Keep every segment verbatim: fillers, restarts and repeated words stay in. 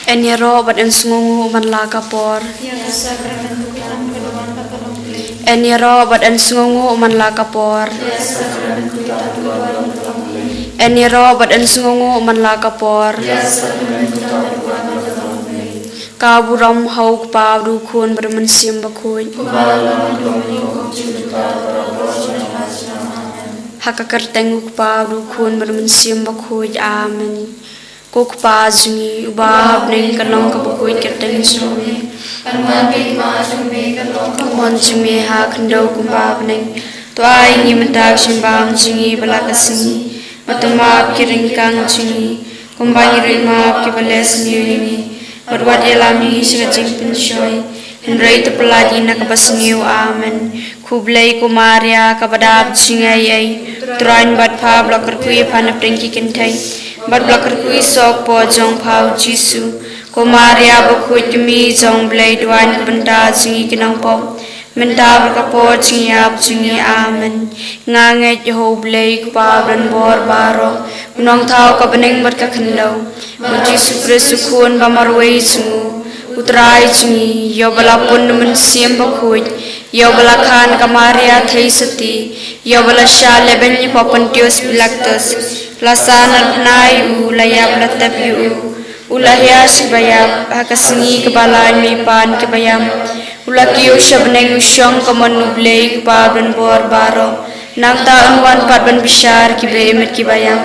Yn ïaroh bad yn sngewnguh man la ka por. Yn ïaroh bad yn sngewnguh man la ka por. Yn ïaroh bad yn sngewnguh man la ka por. Ka burom ha u Kpa, bad u Khun, bad u Mynsiem Bakhuid. Ha ka kyrteng u Kpa, bad u Khun, bad u Mynsiem Bakhuid. Amen. Ko Kpa jong ngi uba ha bneng, kan long ka bakhuid ka kyrteng jong me. Kan wan ka hima jong me, kan long ka mon jong me ha khyndew kumba ha bneng. To ai ngi mynta ka jingbam jong ngi ba la ka sngi. Bad to map ki ryngkang jong ngi kumba ngi ruh ngi map ki ba leh sniew ïa ngi. Bad wat ïalam ngi sha ka jingpynshoi, hynrei to pyllait ngi na kaba sniew. Amen. Khublei ko Maria, kaba dap jingaiei, u Trai un bad pha, ba la kyrkhu ïa pha napdeng ki kynthei, bad ba la kyrkhu ïa u soh ka por jong pha u Jisu. Ko Maria bakhuid, ka Kmie jong u Blei, duwai na ka bynta jong ngi ki nongpop, mynta bad ha ka por jingïap jong ngi. Amen. Nga ngeit ha u Blei u Kpa badonbor baroh, u Nongthaw ka bneng bad ka khyndew, bad u Jisu Khrist u Khun ba marwei jong u, u Trai jong ngi, ïa uba la pun da u Mynsiem Bakhuid, ïa uba la kha na ka Maria Theisotti, ïa uba la shah lehbeiñ hapoh Pontius Pilatus, la sah narphna ïa u, la ïap, la tep ïa u, u la hiar sha ki baïap, ha ka sngi kaba lai mei pan ki baïap, u la kiew sha bneng, u shong ha ka mon u Blei u Kpa badonbor baroh. Nangta un wan pat ban bishar ïa ki ba im bad ki ba ïap.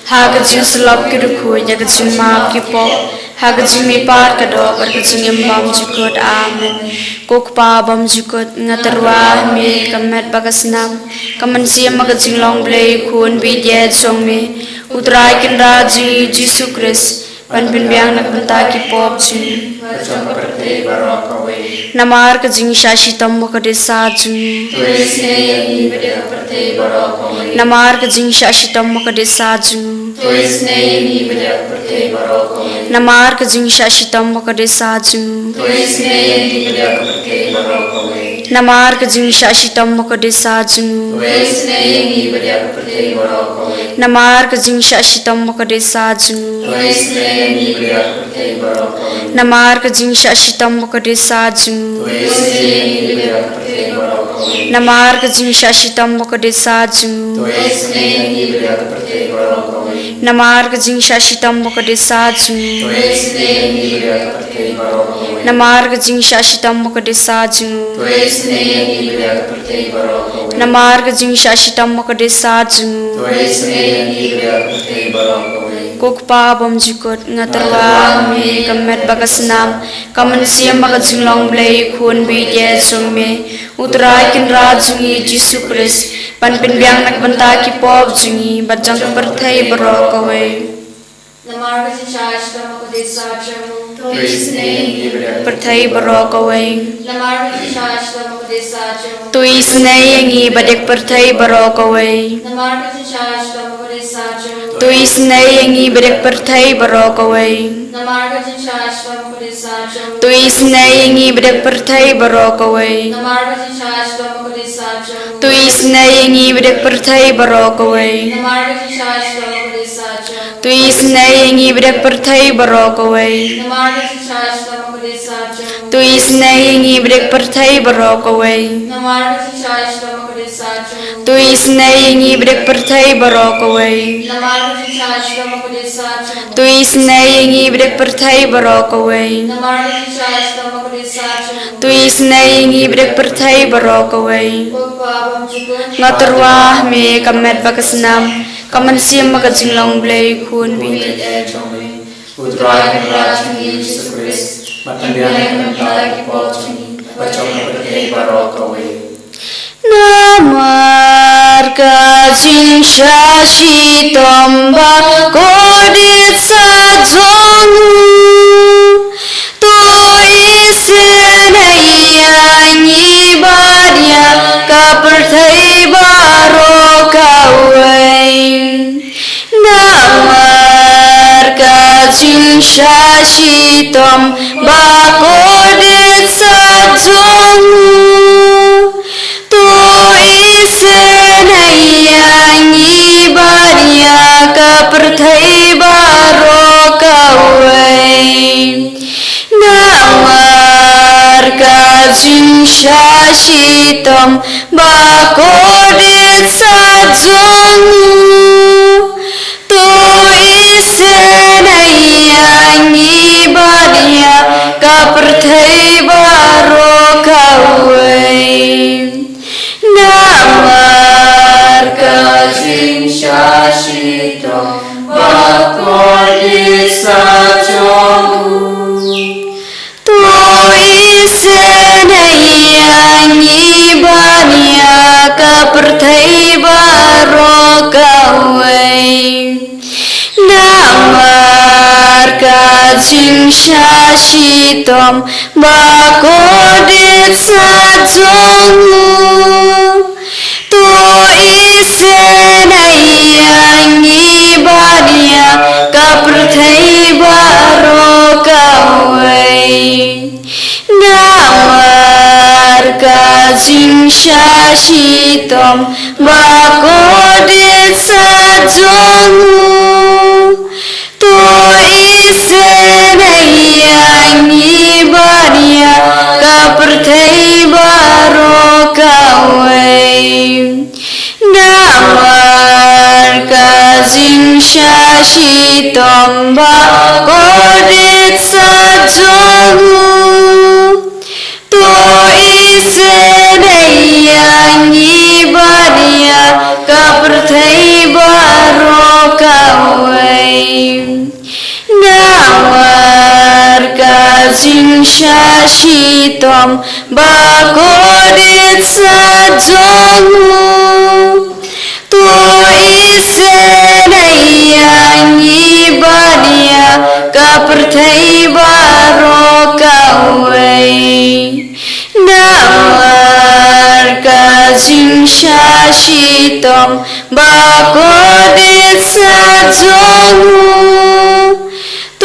Ha ka jingsyllok ki riewkhuid, ha ka jingmap ki pop, ha ka jingmihpat ka doh, ha ka jingim bymjukut. Amen. Ko Kpa bymjukut, nga tyrwa ha me ka met bad ka snam, ka mynsiem bad ka jinglong Blei, u Khun baieit jong me, u Trai Kynrad jong ngi u Jisu Khrist, ban pynbiang na ka bynta ki pop jong ngi. Namar ka jingshah shitom bad ka desat jong u. Namar ka jingshah shitom bad ka desat jong u. Namar ka jingshah shitom bad ka desat jong u. Namar ka jingshah shitom bad ka desat jong u. Namar ka jingshah shitom bad ka desat jong u. Namar ka jingshah shitom bad ka desat jong u. Namar ka jingshah shitom bad ka desat jong u. Namar ka jingshah shitom bad ka desat jong u. Namar ka jingshah shitom bad ka desat jong u. Namar ka jingshah shitom bad ka desat jong u. Ko Kpa bymjukut, nga tyrwa ha me ka met bad ka snam, ka mynsiem bad ka jinglong Blei, u Khun baieit jong me, u Trai Kynrad jong ngi u Jisu Khrist, ban pynbiang na ka bynta ki pop jong ngi bad jong ka pyrthei baroh kawei. Namar ka jingshah shitom bad ka desat jong u. To isynei ïa ngi bad ïa ka pyrthei baroh kawei. Namar ka jingshah shitom bad ka desat jong u. To isynei ïa ngi bad ïa ka pyrthei baroh kawei. Namar ka jingshah shitom bad ka desat jong u. To isynei ïa ngi bad ïa ka pyrthei baroh kawei. Namar ka jingshah shitom bad ka desat jong u. To isynei ïa ngi bad ïa ka pyrthei baroh kawei. Namar ka jingshah shitom bad ka desat jong u. To isynei ïa ngi bad ïa ka pyrthei baroh kawei. Namar ka jingshah shitom bad ka desat jong u. To isynei ïa ngi bad ïa ka pyrthei baroh kawei. Namar ka jingshah shitom bad ka desat jong u. To isynei ïa ngi bad ïa ka pyrthei baroh kawei. Namar ka jingshah shitom bad ka desat jong u. To isynei ïa ngi bad ïa ka pyrthei baroh kawei. Namar ka jingshah shitom bad ka desat jong u. To isynei ïa ngi bad ïa ka pyrthei baroh kawei. Namar ka jingshah shitom bad ka desat jong u. To isynei ïa ngi bad ïa ka pyrthei baroh kawei. Ko Kpa bymjukut. Nga tyrwa ha me ka met bad ka snam, ka mynsiem bad ka jinglong Blei, u Khun baieit jong me, u Trai Kynrad jong ngi u Jisu Khrist, ban pynbiang na ka bynta ki pop jong ngi bad jong ka pyrthei baroh kawei. Namar ka jingshah shitom bad ka desat jong u. To isynei ïa ngi bad ïa ka pyrthei baroh kawei. Namar ka jingshah shitom bad ka desat jong u. To isynei ïa ngi bad ïa ka pyrthei Jingshah shitom ba kordit sah jong u. To isynei ïa ngi bad ïa ka pyrthei baroh kawei. Namar ka jingshah shitom ba kordit sah jong u. To isynei ïa ngi bad ïa ka pyrthei baroh kawei. Namar ka jingshah shitom ba kordit sah jong u. To isynei ïa ngi bad ïa ka pyrthei baroh kawei. Namar ka jingshah shitom ba kordit sah jong u. To isynei ïa ngi bad ïa ka pyrthei baroh kawei. Namar ka jingshah shitom ba kordit sah jong u. To isynei ïa ngi bad ïa ka pyrthei baroh kawei. Namar ka jingshah shitom ba kordit sah jong u. To isynei ïa ngi bad ïa ka pyrthei baroh kawei. Namar ka jingshah shitom ba kordit sah jong u. To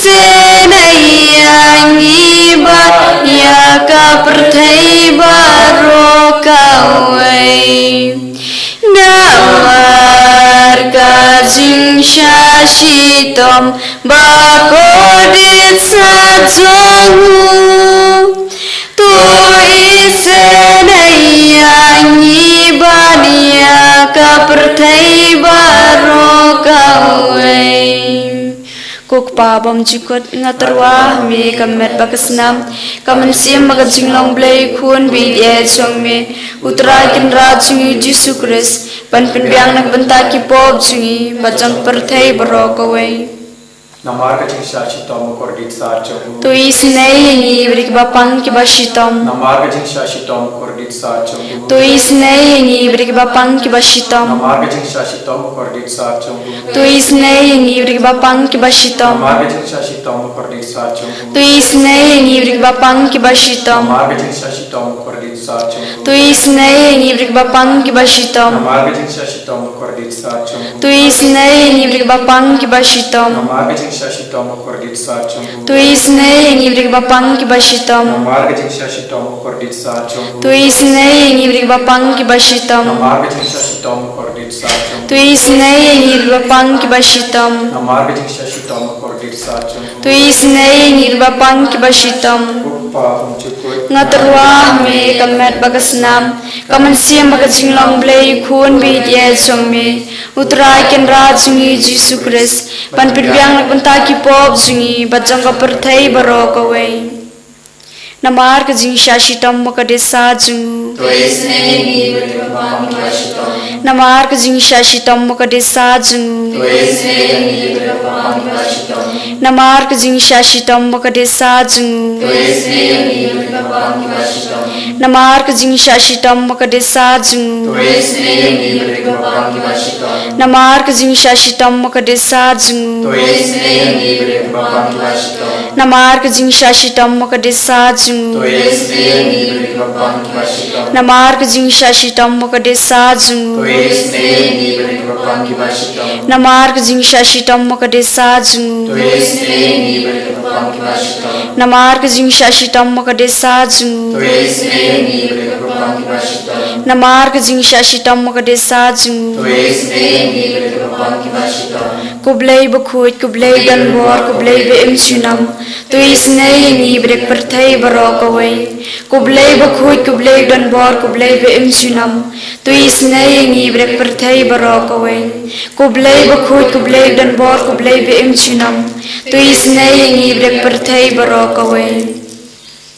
isynei ïa ngi bad ïa ka pyrthei baroh kawei. Namar ka jingshah shitom ba kordit sah jong u. To isynei ïa ngi bad ïa ka pyrthei baroh kawei. Ko Kpa bymjukut, nga tyrwa ha me ka met bad ka snam, ka mynsiem bad ka jinglong Blei Khun baieit jong me, U Trai Kynrad jong ngi Jisu Khrist, ban pynbiang na ka bynta ki pop jong ngi bad jong ka pyrthei baroh kawei. Namar ka jingshah shitom ba kordit sah jong u. To isynei ïa ngi bad ïa kiba pang kiba shitom. Namar ka jingshah shitom ba kordit sah jong u. To isynei ïa ngi bad ïa kiba pang kiba shitom. Namar ka jingshah shitom ba kordit sah jong u. To isynei ïa ngi bad ïa kiba pang kiba shitom. Namar ka jingshah shitom ba kordit sah jong u. To isynei ïa ngi bad ïa kiba pang kiba shitom. Namar ka jingshah shitom ba kordit sah jong u. To isynei ïa ngi bad ïa kiba pang kiba shitom. Namar ka jingshah shitom ba kordit sah jong u. To isynei ïa ngi bad ïa kiba pang kiba shitom. Namar ka jingshah shitom ba kordit sah jong u. To isynei ïa ngi bad ïa kiba pang kiba shitom. Namar ka jingshah shitom ba kordit sah jong u. To isynei ïa ngi bad ïa kiba pang kiba shitom. Namar ka jingshah shitom ba kordit sah jong u. To isynei ïa ngi bad ïa kiba pang kiba shitom. Namar ka jingshah shitom ba kordit sah jong u. To isynei ïa ngi bad ïa kiba pang kiba shitom. Ko Kpa bymjukut, nga tyrwa ha me ka met bad ka snam, ka mynsiem bad ka jinglong Blei Khun baieit jong me, U Trai Kynrad jong ngi Jisu Khrist, ban pynbiang na ka bynta ki pop jong ngi bad jong ka pyrthei baroh kawei. Namar ka jingshah shitom ba kordit sah jong u. To isynei ïa ngi bad ïa kiba pang kiba shitom. Namar ka jingshah shitom ba kordit sah jong u. To isynei ïa ngi bad ïa kiba pang kiba shitom. Namar ka jingshah shitom ba kordit sah jong u. To isynei ïa ngi bad ïa kiba pang kiba shitom. Namar ka jingshah shitom ba kordit sah jong u. To isynei ïa ngi bad ïa kiba pang kiba shitom. Namar ka jingshah shitom ba kordit sah jong u. To isynei ïa ngi bad ïa kiba pang kiba shitom. Namar ka jingshah shitom ba kordit sah jong u. To isynei ïa ngi bad ïa kiba pang kiba shitom. Namar ka jingshah shitom ba kordit sah jong u. To isynei ïa ngi bad ïa kiba pang kiba shitom. Namar ka jingshah shitom ba kordit sah jong u. To isynei ïa ngi bad ïa kiba pang kiba shitom. Namar ka jingshah shitom ba kordit sah jong u. To isynei ïa ngi bad ïa kiba pang kiba shitom. Namar ka jingshah shitom ba kordit sah jong u. To isynei ïa ngi bad ïa kiba pang kiba shitom. Ko Blei bakhuid, ko Blei donbor, ko Blei ba im junom, to isynei ïa ngi bad ïa ka pyrthei baroh kawei. Ko Blei bakhuid, ko Blei donbor, ko Blei ba im junom, to isynei ïa ngi bad ïa ka pyrthei baroh kawei. Ko Blei bakhuid, ko Blei donbor, ko Blei ba im junom, to isynei ïa ngi bad ïa ka pyrthei baroh kawei.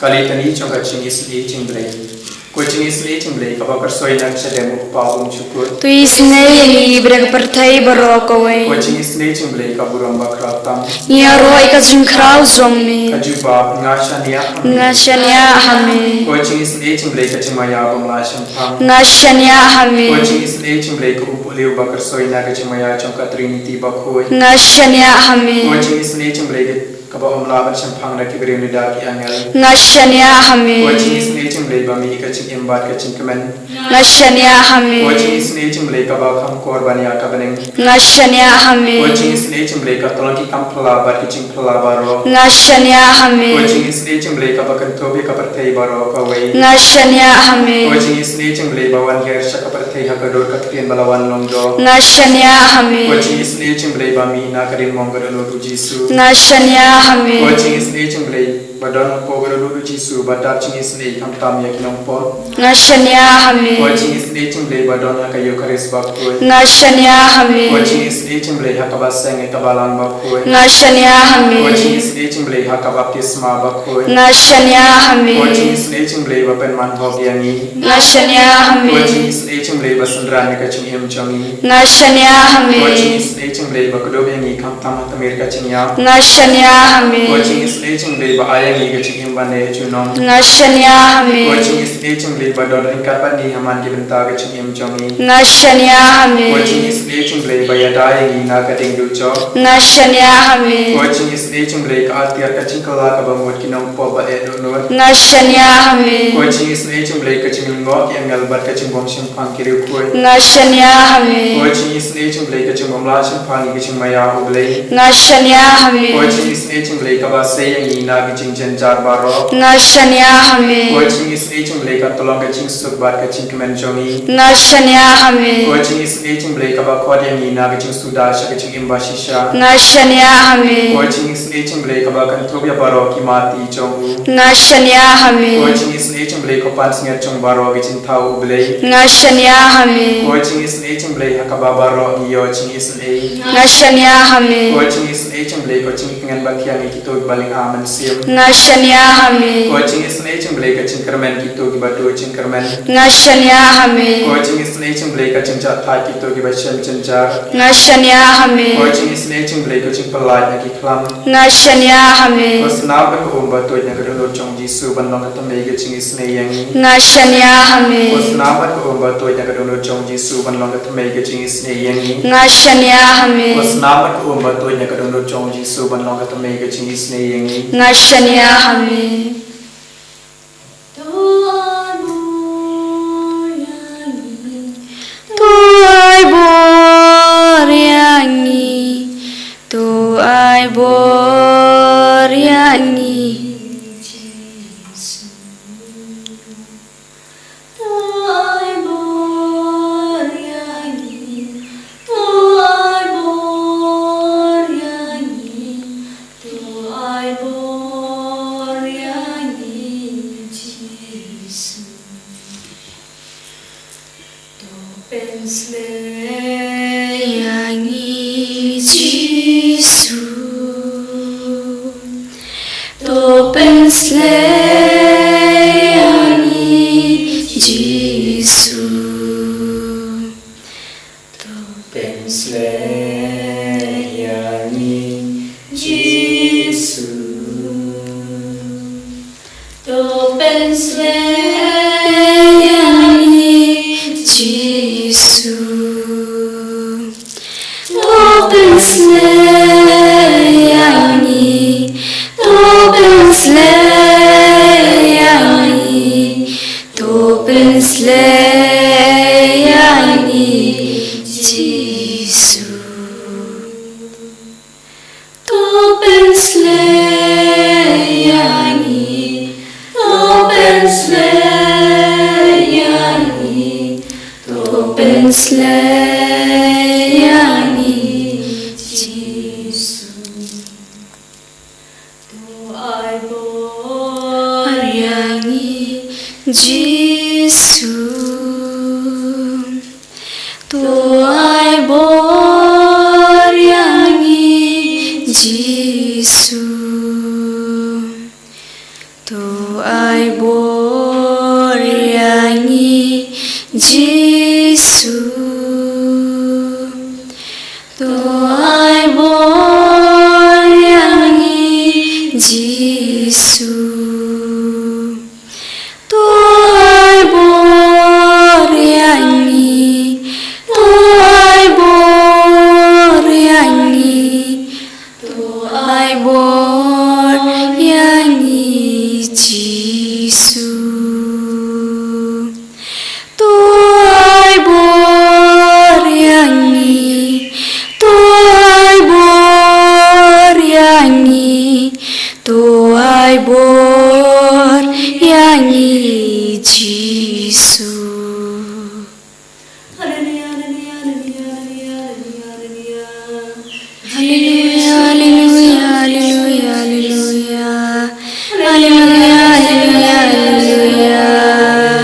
Ka Litani jong ka jingisynei jong Blei. Ko jingisynei jong Blei kaba kyrsoi na ka shadem u Kpa bymjukut, to isynei ïa ngi bad ïa ka pyrthei baroh kawei. Ko jingisynei jong Blei ka burom bakhraw tam, ngi ïaroh ïa ka jingkhraw jong me. Ka jubab, nga shaniah ha me. Nga shaniah ha me. Ko jingisynei jong Blei ka jingmaïa bym lah shemphang, nga shaniah ha me. Ko jingisynei jong Blei ka buh pule uba kyrsoi na ka jingmaïa jong ka Trinity bakhuid, nga shaniah ha me. Ko jingisynei jong Blei kaba ym lah ban shemphang da ki briew ne da ki angel, nga shaniah ha me. Ko jingisynei jong Blei ba mih ka jingim bad ka jingkmen, nga shaniah ha me. Ko jingisynei jong Blei kaba kham kor ban ïa ka bneng, nga shaniah ha me. Ko jingisynei jong Blei ka tlang ki kam phylla bad ki jingphylla baroh, nga shaniah ha me. Ko jingisynei jong Blei kaba kynthup ïa ka pyrthei baroh kawei, nga shaniah ha me. Ko jingisynei jong Blei ba wan hiar sha ka pyrthei ha ka dur ka ktien ba la wan long doh, nga shaniah ha me. Ko jingisynei jong Blei ba mih na ka diengmong ka dohnud u Jisu, nga shaniah ha me. Ko jingisynei jong Blei ba don hapoh ka dohnud u Jisu ba dap jingisynei khamtam ïa ki nongpop, nga shaniah ha me. Ko jingisynei jong Blei ba don ha ka Eukharist bakhuid, nga shaniah ha me. Ko jingisynei jong Blei ha kaba seng ïa ka Balang bakhuid, nga shaniah ha me. Ko jingisynei jong Blei ha ka baptisma bakhuid, nga shaniah ha me. Ko jingisynei jong Blei ba pynman hok ïa ngi, nga shaniah ha me. Ko jingisynei jong Blei ba synran ïa ka jingim jong ngi, nga shaniah ha me. Ko jingisynei jong Blei ba kdup ïa ngi khamtam ha tmier ka jingïap, nga shaniah ha me. Ko jingisynei jong Blei ba ai ïa ngi ka jingim ban ïa junom, nga shaniah ha me. Ko jingisynei jong Blei ba don ryngkat bad ngi ha man ki bynta ka jingim jong ngi, nga shaniah ha me. Ko jingisynei jong Blei ba ïada ïa ngi na ka dieng dujok, nga shaniah ha me. Ko jingisynei jong Blei ka atiar ka jingkylla kaba mut ki nongpop ba eh dohnud, nga shaniah ha me. Ko jingisynei jong Blei ka jinglyngngoh ki angel bad ka jingbymshemphang ki riewkhuid, nga shaniah ha me. Ko jingisynei jong Blei ka jingbymlah shemphang ïa ka jingmaïa u Blei, nga shaniah ha me. Ko jingisynei jong Blei kaba sei ïa ngi na ki jingjynjar baroh, nga shaniah ha me. Ko jingisynei jong Blei ka tyllong ka jingsuk bad ka jingkmen jong ngi, nga shaniah ha me. Ko jingisynei jong Blei kaba khot ïa ngi na ka jingsuda sha ka jingim bashisha, nga shaniah ha me. Ko jingisynei jong Blei kaba kynthup ïa baroh ki mati jong u, nga shaniah ha me. Ko jingisynei jong Blei ko pansngiat jong baroh ki jingthaw u Blei, nga shaniah ha me. Ko jingisynei jong Blei ha kaba baroh ngi ïoh jingisynei, nga shaniah ha me. Ko jingisynei jong Blei ko jingtngen ba thiang ïa kito kiba lynga mynsiem, nga shaniah ha me. Ko jingisynei jong Blei ka jingkyrmen kito kiba duh jingkyrmen, nga shaniah ha me. Ko jingisynei jong Blei ka jingjahthait kito kiba shem jynjar, nga shaniah ha me. Ko jingisynei jong Blei ka jingpyllait na ki khlam, nga shaniah ha me. Ko snam bad ka um ba tuid na ka dohnud jong u Jisu ban long ka thymmei ka jingisynei ïa ngi, nga shaniah ha me. Ko snam bad ka um ba tuid na ka dohnud jong u Jisu ban long ka thymmei ka jingisynei ïa ngi, nga shaniah ha me. Ko snam bad ka um ba tuid na ka dohnud jong u Jisu ban long ka thymmei ka jingisynei ïa ngi, nga shaniah ha me. To ai bor ïa ngi, to ai bor ïa ngi, to ai bor ïa ngi, Jisu. To ai bor ïa ngi, to ai bor ïa ngi, to ai bor ïa ngi, Jisu. To pynsleh ïa ngi, Jisu. To pynsleh ïa ngi, Jisu. To pynsleh ïa ngi, Jisu. To pynsleh ïa ngi, Jisu. To pynsleh ïa ngi, to pynsleh ïa ngi, to pynsleh ïa ngi, Jisu. To pynsleh ïa ngi, to pynsleh ïa ngi, to pynsleh ïa ngi, Jisu. Jisu, to ai bor ïa ngi, Jisu. To ai bor ïa ngi, Jisu. To ai bor ïa ngi, Jisu. To ai bor ïa ngi, to ai bor ïa ngi, to ai bor ïa ngi, Jisu. To ai bor ïa ngi, to ai bor ïa ngi, to ai bor ïa ngi, Jisu. Haleluya, haleluya, haleluya, haleluya, haleluya. Haleluya, haleluya, haleluya, haleluya.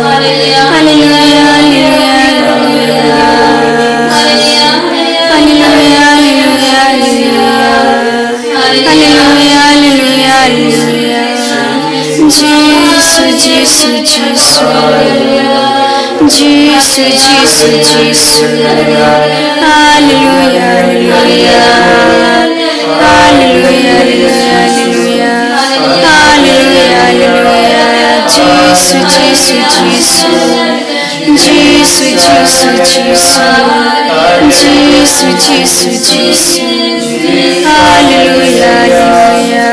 Haleluya, haleluya, haleluya. Haleluya, haleluya, haleluya. Haleluya, haleluya, haleluya. Haleluya, haleluya, haleluya. Jisu, Jisu, Jisu. Jisu, Jisu, Jisu. Haleluya, haleluya. Haleluya, haleluya, haleluya. Haleluya, haleluya. Jisu, Jisu, Jisu. Jisu, Jisu, Jisu. Jisu, Jisu, Jisu. Haleluya, haleluya.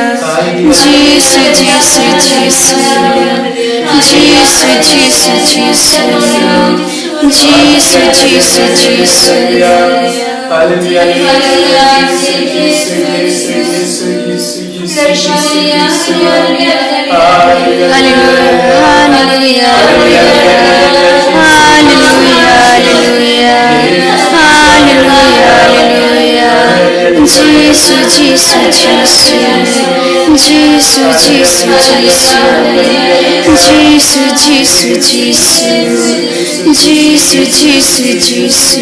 Jisu, Jisu, Jisu. Jisu, Jisu, Jisu. Jisu, Jisu, Jisu. Haleluya, haleluya, Jisu, Jisu, Jisu, Jisu. Haleluya, haleluya, haleluya. Haleluya, haleluya. Haleluya, haleluya. Jisu, Jisu, Jisu. Jisu, Jisu, Jisu. Jisu, Jisu, Jisu. Jisu, Jisu, Jisu.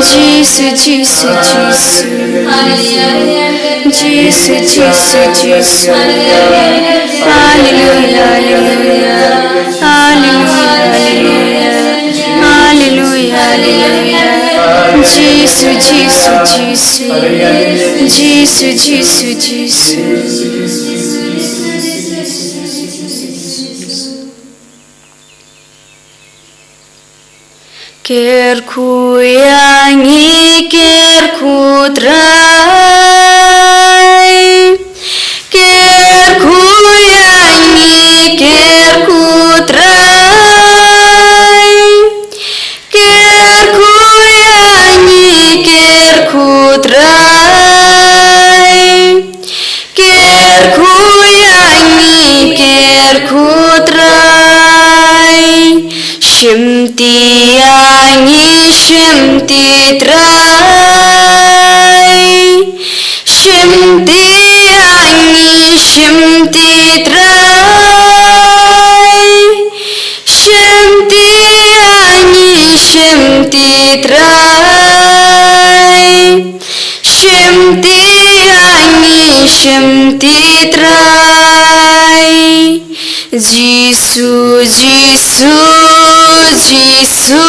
Jisu, Jisu, Jisu. Jisu, Jisu, Jisu. Haleluya, haleluya. Haleluya, haleluya. Haleluya, haleluya. Jisu, Jisu, Jisu. Jisu, Jisu, Jisu. Kyrkhu ïa ngi, kyrkhu Trai. Kyrkhu ïa ngi, kyrkhu Trai. Kyrkhu ïa ngi, kyrkhu Trai. Kyrkhu ïa ngi, kyrkhu Trai. Shim ti ïa ngi, shim ti Trai. Shim ti ïa ngi, shim ti Trai. Shim ti ïa ngi, shim ti Trai. Shim ti ïa ngi, shim ti Trai. Jisu, Jisu, Jisu.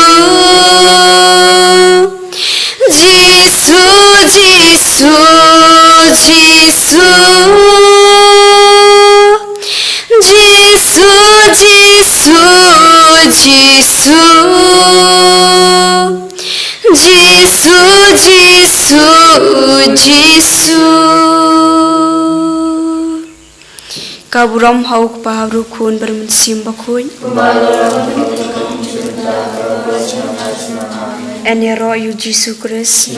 Jisu, Jisu, Jisu. Jisu, Jisu, Jisu. Jisu, Jisu, Jisu. Ka burom ha U Kpa, ha U Khun bad U Mynsiem Bakhuid. Yn ïaroh ïa U Jisu Khrist.